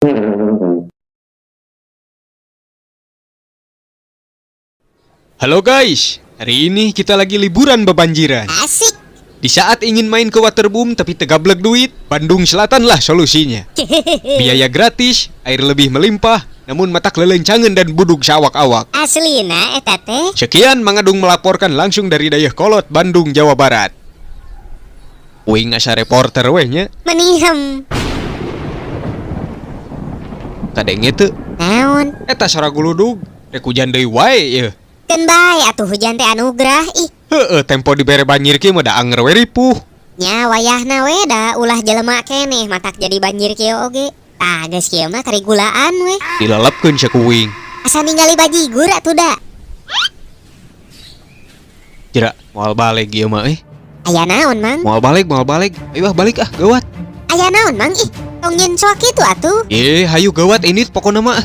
Halo guys, hari ini kita lagi liburan bebanjiran. Asik. Di saat ingin main ke waterboom tapi tegablek duit, Bandung Selatan lah solusinya. Biaya gratis, air lebih melimpah, namun matak lelencangan dan budug sawak-awak. Aslina eta teh. Sekian Mangadung melaporkan langsung dari Dayeuhkolot, Bandung, Jawa Barat. Uing asa reporter weh nya. Menihem. Kadenge teu? Naon? Eta sora guludug, rek hujan deui wae yeuh. Keun bae atuh hujan teh anugerah ih. Heeh, tempo dibere banjir kieu mah da anger we ripuh. Nya wayahna we da ulah jelema keneh matak jadi banjir kieu oge. Tah geus kieu mah karigulaan we. Dilelepkeun sia ku uing. Asa ningali bajigur atuh da. Jera, moal baleg ieu mah euy. Aya naon, Mang? Moal baleg, moal baleg. Ayo ah balik ah, gawat. Aya naon, Mang? Ih, tong nyeun soak kitu atuh. Eh, hayu gawat ini pokona mah.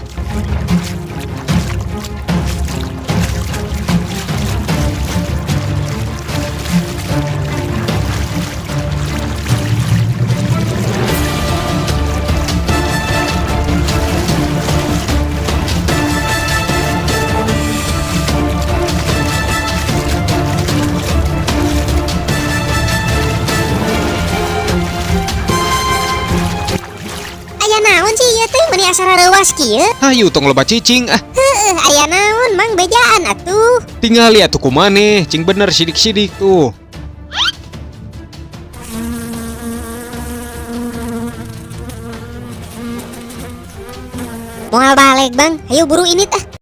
Aya naon sih ieu teh meuni asa rareuwas kieu? Hayu tong loba cicing ah. Heueuh, aya naon, Mang? Bejaan atuh. Tingali atuh ku maneh, cing bener sidik-sidik tuh. Moal baleg, Bang. Hayu buru ini tah.